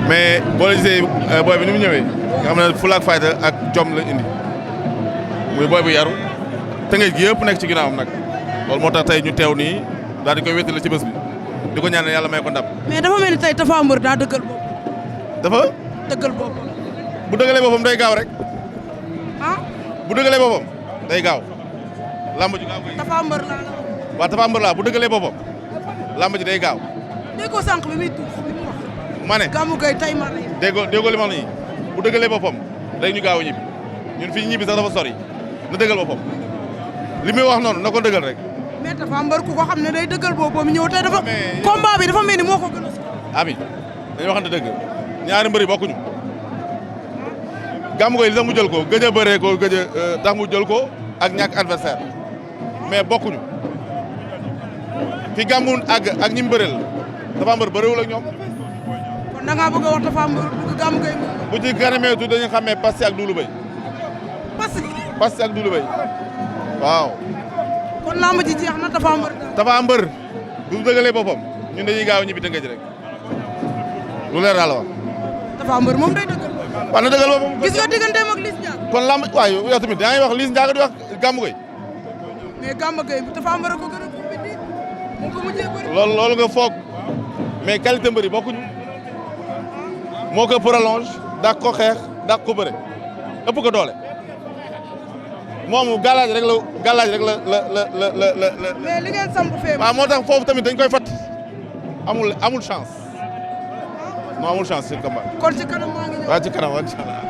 mais boo la gisee booy bi ni mu ñëwee nga xam ne fulla ak fayda ak jom la indi muy booy bu yaru tëngëj gi yëpp nekk ci ginnaawam nag loolu moo tax tey ñu teew nii daal di koy wéttali ci bés bi di ko ñaanal yàlla may ko ndam. mais dafa mel ni tey Tapha Mbeur daa dëggal boppam. dafa. dëggal boppam. bu dëggalee boppam day gaaw rek. ah. bu dëggalee boppam day gaaw. lamb ji gaaw Tapha Mbeur laa la. waaw Tapha Mbeur laa bu dëggalee boppam lamb ji day gaaw. dégg ko sànq bi muy tuuf bi mu wax. ma ne Gamou Gueye tey ma lay. déggoo li ma nii bu dëggalee boppam day ñu gaaw a ñibbi ñun fii ñibbi sax dafa sori na dëggal boppam li muy wax noonu na ko dëggal rek. mais Tapha Mbeur ku ko xam ne day dëggal boppam ñëw tey dafa. combat bi dafa mel ni moo ko gën a. ami dañu waxante dëgg ñaari mbëri bokkuñu Gamou Gueye li tax mu jël ko gëj a bëree ko gëj a tax mu jël ko ak ñàkk adversaire mais bokkuñu fi Gamou àgg ak ñi mu bëreel Tapha Mbeur bëriwul ak ñoom. kon da ngaa bëgg a wax Tapha Mbeur bëgg Gamou Gueye. bu ci kanamee tuuti dañu xamee Passy ak Doudou Beye. Passy ak Doudou Beye waaw. kon lamb ji jeex na Tapha Mbeur. Tapha Mbeur bu dëggalee boppam ñun dañuy gaaw ñibbi tënkee ji rek lu leer daal wax. Tapha Mbeur moom day dëggal. waaw na dëggal boppam. gis nga digganteem ak Liss Ndiago. kon lamb waaye yow tamit yaa ngi wax Liss Ndiago di wax Gamou Gueye. mais Gamou Gueye bu Tapha Mbeur ko gën a compétit moo ko mujjee bëri. loolu nga foog mais qualité mbëri bokkuñu moo ko ëpp rallonge dak ko xeex dak ko bëre ëpp ko doole moom galaaj rek la. mais li ngeen samp fee. waaw moo tax foofu tamit dañ koy fat amul chance non amul chance ci combat. kon ci kanam maa ngi ñëw. waaw ci kanam incha allah.